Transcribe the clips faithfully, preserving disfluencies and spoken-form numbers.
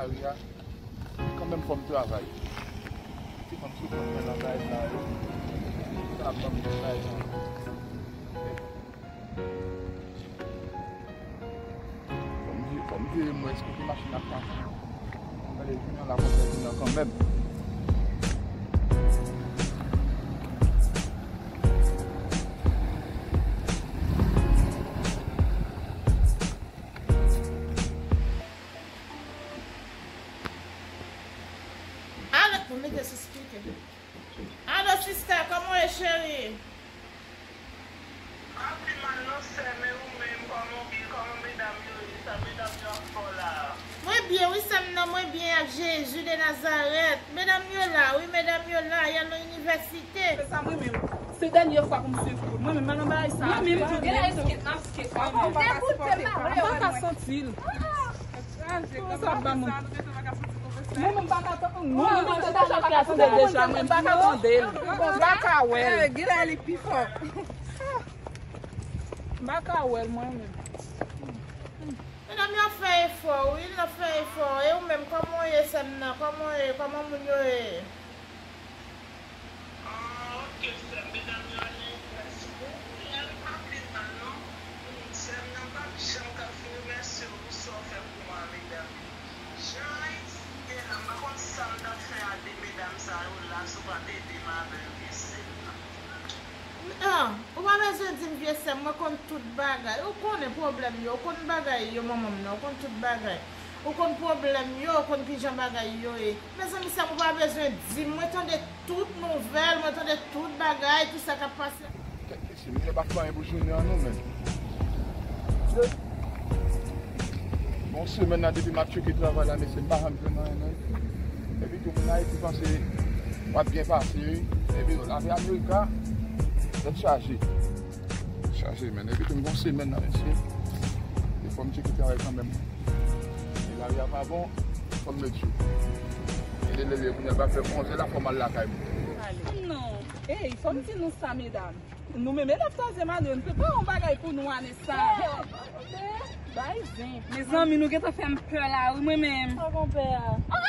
Lari a, kanmenm fò m travay. Ti fanm sou kont mwen nan kay la, yo. Sa ap ban m travay. Fò m vire, fò m vire, m wè èske ki machin ap pase. Gade, jounen an la, konsa jounen an kanmenm. Alo, bon, mete sou speaker. Alo, sista, kòman w ye, cheri? Pa pi mal non, sè m, e ou menm, kòman w ye? Kòman medam yo ye? Sa medam yo ap fè w la a? Mwen byen, wi, sè m nan, mwen byen ak Jezi de Nazarèt. Medam yo la, wi, medam yo la, y al nan inivèsite. Se sa, mwen menm. Se dènye fwa pou m swiv kout. Mwen menm, m al nan bagay sa a. Mwen menm tou, gen lè skit, m ap skit mwen menm. Degoute m, mwen pa ka sipòte. M pa ka santi l. Kòman sa ap ba moun? Mwen menm, m pa ka tande. Mwen menm, m pa ka tande deja, mwen pa ka tande l. M pa ka wè l. Gen lè li pi fò. M pa ka wè l, mwen menm. Medam yo ap fè efò, wi, n ap fè efò. E ou menm, kòman w ye, sè m nan? Kòman w ye? Kòman moun yo ye? Ah, ok, sè m, medam yo ale, mèsi bokou, ale pa pi mal non. Sè m nan p ap janm ka fin remèsye w pou sa w fè pou mwen, medam yo. Jan Ayiti ye la, m pa konn sa m t ap fè a de medam sa yo la, si w pa t ede m avè l, wi, sè m nan. Ah, ou pa bezwen di m, vye sè m, mwen konn tout bagay. Ou konnen pwoblèm yo, ou konn bagay yo, manman m nan, ou konn tout bagay. Ou konn pwoblèm yo, ou konn kijan bagay yo ye. Mezanmi, sè m, ou pa bezwen di m, mwen tande tout nouvèl, mwen tande tout bagay, tout sa k ap pase. Kèt mesye, nou pa fè anyen pou jounen an non, men. Bon, semèn nan, depi m ap tcheke travay la, mesye, m pa janm jwenn anyen non. Epi tou, moun Ayiti panse w ap byen pase, wi. Epi lavi Amerika, tèt chaje. Chaje, men. Epi tou, m gon semèn nan, mesye. E fò m tcheke travay kanmenm. E lari a pa bon, fò m met jou. E lelele, kounye a l va fè onz è la, fò m al lakay mwen. Non. Ey, fò m di nou sa, medam. Nou menm, elèv twazyèm ane, nou te pare yon bagay pou nou ane sa. Bay zen. Mezanmi, nou gentan fè m pè la, wi, mwen menm. Sa konpè a? Ah!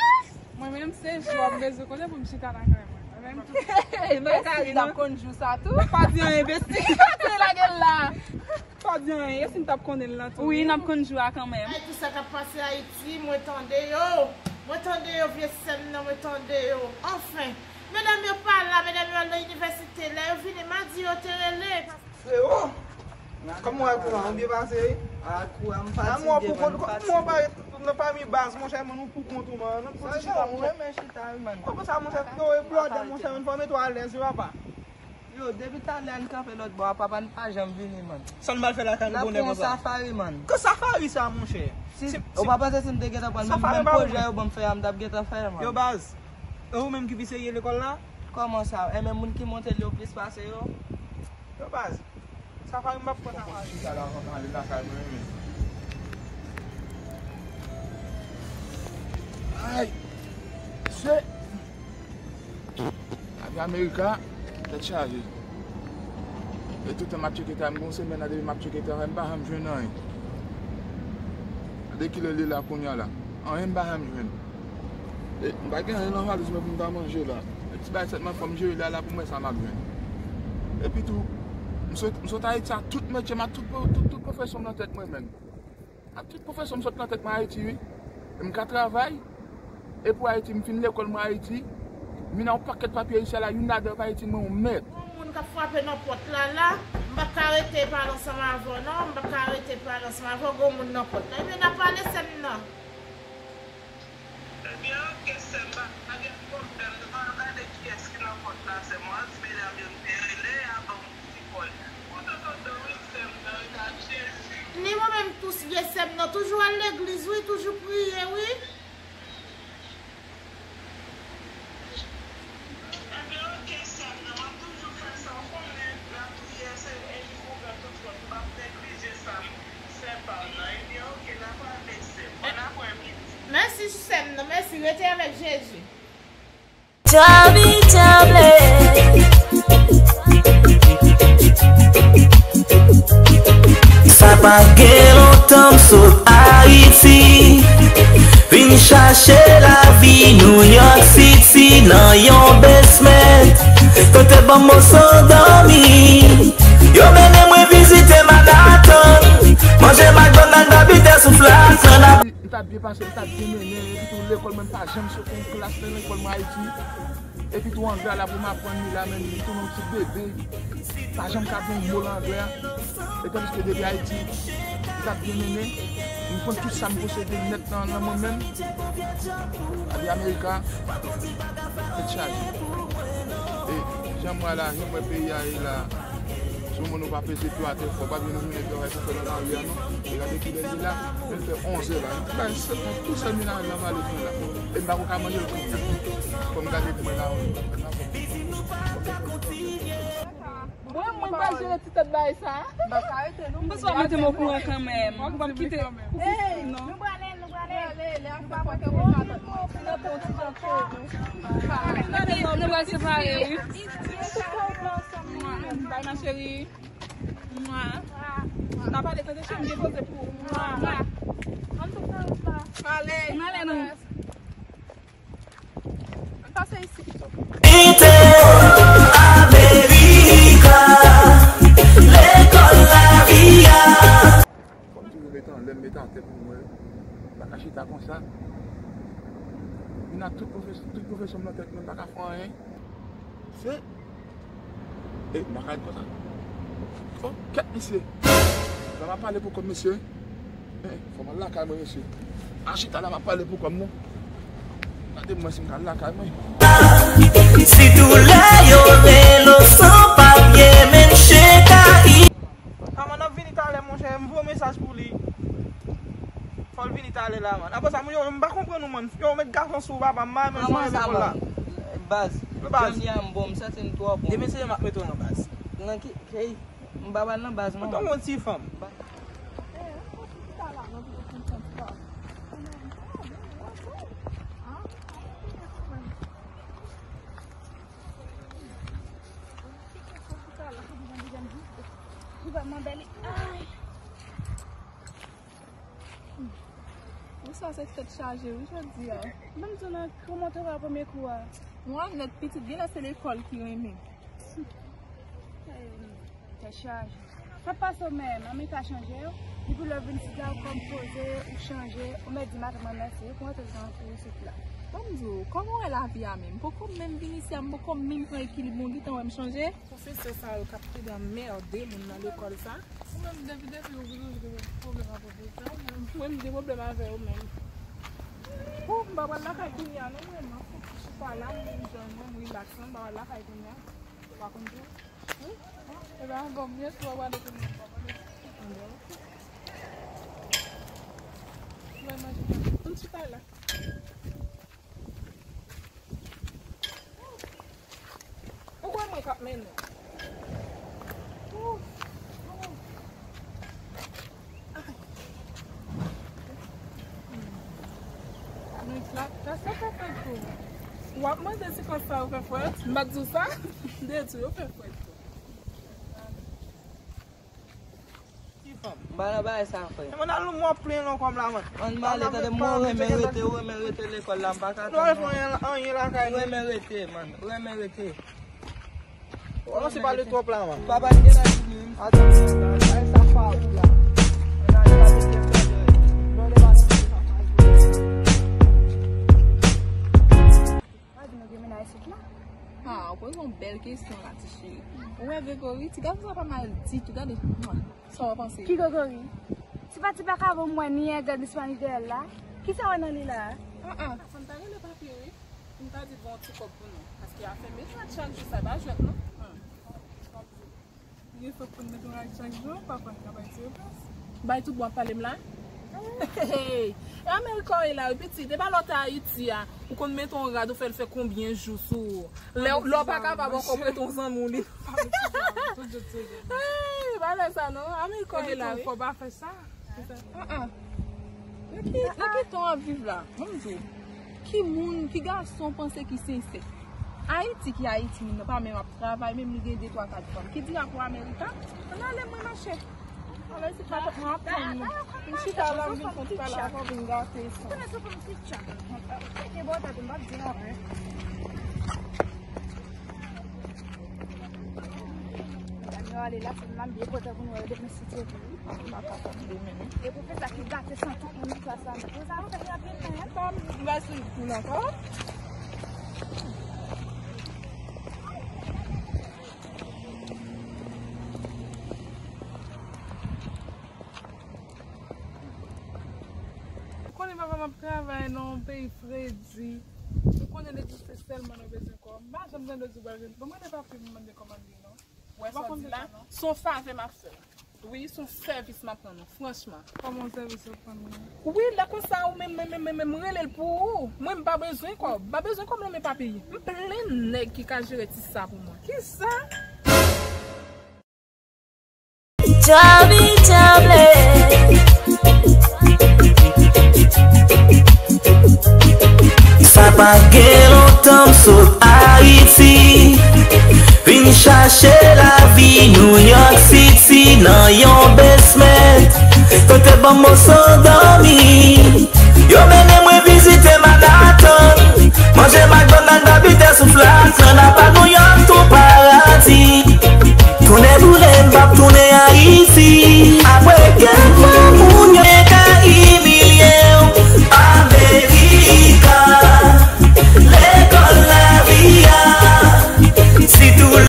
Mwen menm, se jou m bezwen konnen pou m chita nan kay mwen. Mwen menm tou. Mèsi, n ap konn jou sa tou. Pa di anyen, besti. Se lage l la. Pa di anyen, e si n t ap konnen l nan tou? Wi, n ap konn jou a kanmenm. Ay, tout sa k ap pase Ayiti, mwen tande yo. Mwen tande yo, vye sè m nan, mwen tande yo. Anfen, medam yo pa la, medam yo al nan inivèsite. Lè yo vini, m a di yo te rele. Frewo, kòman w wè kou a? Ou byen pase, wi? A, kou a, m fatige, man, m fatige. Kòman w pa ret nan pami baz, monchè, man, ou pou kont ou, man. Sa, monchè, m renmen chita, wi, man. Kòman sa, monchè? Yo, e blòdè, monchè, man, fò mete w alèz, wi, papa. Yo, depi talè n kanpe lòt bò a, papa n pa janm vini, man. Sa n pral fè lakay nou bonè konsa? N ap fè yon safari, man. Ki safari sa, monchè? Si, ou pa panse si m te gentan pran l, menm, menm pwojè yo ban m fè a, m t ap gentan fè l, man. Yo, baz, e ou menm ki pi serye lekòl la? Kòman sa? E menm moun ki monte l yo plis pase yo? Yo, baz, safari m p ap pran safari. Chita la, anvan m ale lakay mwen, men. Ay! Se Lavi Amerika, tèt chaje. E toutan m ap tcheke travay, m gon semèn nan depi m ap tcheke travay, m pa janm jwenn anyen. Gade kilè l ye la kounye a la. Anyen m pa janm jwenn. E m pa gen anyen nan valiz mwen pou m ta manje la. E ti bagay sèlman fò m jere la, la pou m wè sa m ap jwenn. Epi tou, m sot, m sot Ayiti a tout metye m, a tout, tout, tout pwofesyon m nan tèt mwen menm. Ak tout pwofesyon m sot nan tèt mwen Ayiti, wi. E m ka travay. E pou Ayiti, m fin lekòl mwen Ayiti. M vin ak yon pakèt papye isi a la, youn ladan yo pa itil mwen yon mèd. Gon moun k ap frape nan pòt la, la. M p ap ka rete pale ansanm avè w, non. M p ap ka rete pale ansanm avè w. Gon moun nan pòt la. Ebyen, n a pale, sè m nan. Ebyen, oke, sè m, pa gen pwoblèm. Nou pral gade kiyès ki nan pòt la, sè m. W ap di medam yo n te rele avan m ti kòl. Kontan, kontan, wi, sè m, nan ret ak Jezi. Ni mwen menm tou, vye sè m nan toujou al legliz, wi, toujou priye, wi. Ebyen, oke, sè m nan, m ap toujou fè sa, w konnen, lapriyè, se, e li kouvè tout fòt, m p ap neglije sa, m, sè pa m nan. Ebyen, oke, n a pale, sè m. Bòn aprèmidi. Mèsi, sè m nan, mèsi, rete avèk Jezi. Tabi table. Sa pa gen lontan m sot Ayiti. Vin chache lavi New York City nan yon basement. Kote ban m moso dòmi. Yo mennen mwen vizite Manhattan. Manje McDonald, babitè sou Flatland. M t ap byen pase, m t ap byen mennen, epi tou lekòl mwen pa janm sote yon klas nan lekòl mwen Ayiti. Epi tou anglè la pou m aprann li la, men li tounen yon ti bebe. Pa janm ka di yon mo nan anglè a. E tandiske depi Ayiti, li t ap byen mennen. M konn tout sa m posede nèt nan, nan mwen menm. Epi Amerika, tèt chaje. E jan m wè la, jan m wè peyi a ye la, si yon moun ou pa peze pye w atè, fò w pa vin ou vin epi w fè nan lari a non. E gade kilè l ye la, men l fè onzè la. Li bay sèt mwa, tou sèl mennaj la m ale pran la. E m pa ko ka manje l kounye a. Fò m gade pou mwen la, wi. Mwen, mwen pa jere ti tèt bagay sa. M pa ka rete non. M bezwen mete m okouran kanmenm. M p ap kite. Hey, non. Nou prale, nou prale. Lè, lè, lè, nou pa pote okouran. Nou pral separe, wi. Bye, ma chérie. Mwa. N a pale tande cheri, m gen koze pou ou. Mwa. Ann tou fè wout la. Ale. Ann ale non. Ann pase isi pito. Ite Amerika, lekòl lavi a. Fò m toujou mete anlè m, mete atè pou mwen. M pa ka chita konsa. Vin ak tout pwofes-, tout pwofesyon m nan tèt mwen, m pa ka fè anyen. Se E, m pa ka ret konsa. Fò m kèt misye. La m ap pale pou kò m, mesye. E, fò m al lakay mwen, mesye. A chita la m ap pale pou kò m, non. Gade mwen si m ka al lakay mwen. Si doulè yo rele w san papye, menm chita. Kòman n ap vini talè, monchè? M voye mesaj pou li. Fò l vini talè la, man. Apre sa, m, yo, m pa konprann ou, man. Yo, met gason sou papa, m pa renmen jan w lekòl la. Baz, Baz. Jodi a m bon, m santi m twò bon. Demen se m ap mete w nan baz. Nan ki, hey, m pa pral nan baz, non. Mete w yon ti fanm. Ay. Ou sa se tèt chaje wi jodi a. Ban m di w nan kòman te wè premye kou a. Mwen nèt pitit genlè se lekòl ki renmen. Tèt chaje. Sa k pase w menm? Amerika chanje w? Depi lè w vin isit la ou kòm poze, ou chanje, ou mèt di madanm mwen mèsi wi pou rantre nan kou isit la. Ban m di w, kòman w wè lavi a menm? Poko m menm vin isi a, m poko m menm pran ekilib mwen, ou gentan wè m chanje? Pwofesè sa yo k ap plede anmède moun nan lekòl sa. Ou menm depi, depi ou vin ou gen pwoblèm ak pwofesè ou menm. Mwen m gen pwoblèm avè yo menm. Ou m pa pral lakay kounye a non mwen, m ap chita la, m jwenn mwen, m rilaks la, m pa pral lakay kounye a. Ou pa konn tou? Wi. E pa bon, m ye tou, w ap gade kounye a, m pa pale. Anben, oke. Ou va manje. Ann chita la. Ou kwè mwen k ap mennen w? Ou, ou. Ay. Men la, la sa fè frèt tou. W ap mande si kòs sa yo fè frèt? M pa t di w sa? M te di w yo fè frèt tou. M pa nan bagay sa, frè. Mwen al nou mwen plen non kòm la, man. Ann m ale, tande m, ou renmen rete, ou renmen rete lekòl la, m pa ka tann non. Ou renmen rete, man, ou renmen rete. Ou se pale twòp la, man. Papa, m gen nan vini, wi. Atann, bagay sa pa ou la. Ann ale, pa mete m nan dòyè. Ou pa di nou gen mennaj isit la? Ah, ou poze yon bèl kesyon la, ti cheri. Ou wè Gregory, ti gason sa pa mal ditou, gade. Mwa. Sa w panse? Ki Gregory? Ti pa, ti pa ka bon mwen ni Edgar ni Spanish dèyè l la. Kisa w wè nan li la? Ah, ah. Sa m ta rele papye, wi. M ta di bon ti kòb pou nou. Paske afè mennaj chak jou sa pa jwèt, non. Hmm. Gen fòk pou n mete yon rad chak jou, papa ka bay ti repons. Bay tout bon ap pale m la. Hey, hey, hey. E Amerika w ye la, wi, pitit. E pa lè w te Ayiti a, ou konn mete yon rad, ou fè l fè konbyen jou sou ou. Lè, lè w pa kapab ankò prete yon zanmi w li. Hey, pa fè sa non. Amerika w ye la, wi. Fò pa fè sa. Ah, ah. Nan ki, nan ki tan w ap viv la? Ban m di w. Ki moun, ki gason w panse ki sensè? Ayiti ki Ayiti, moun nan pa menm ap travay, menm li gen de, twa, kat fanm. Ki dira pou Amerika? Ann ale mwen, machè. Mwen ap tann nou. M chita la, m vin fè yon ti pale avè w, vin gate sa. Konnen se pou m ti chat. Tcheke bò tèt ou, m p ap di anyen. Medam yo ale la, se m ap byen pote pou nou wè yo depi sitye tou. M pa kapab de menm. E pou fè sa ki gate san tout moun sa sa. Pou sa fè rapid menm. M pa sou koul ankò. Ou konnen papa m ap travay nan yon peyi fredi. Ou konnen legliz se sèlman nou bezwen kò. M pa janm tande yo di w pral vin. Bon, mande papi m mande kòman l ye non. Ou wè sa w di la? Se yon favè m ap fè w. Wi, se yon sèvis m ap rann ou, franchman. Kòman yon sèvis w ap rann mwen? Wi, lè konsa ou menm, menm, menm, menm, menm rele l pou ou. Mwen, m pa bezwen kòb. M pa bezwen kòb nan men papi. M plen nèg ki ka jere ti sa pou mwen. Kisa? Tchòbi tchòble. Sa pa gen lontan m sot Ayiti, vin chache lavi New York City nan yon basement. Kote ban m moso dòmi. Yo mennen mwen vizite Manhattan, manje McDonald, babitè sou Flatland, apa New York tou paradi. Tounen boule m p ap tounen Ayiti. Apre gè m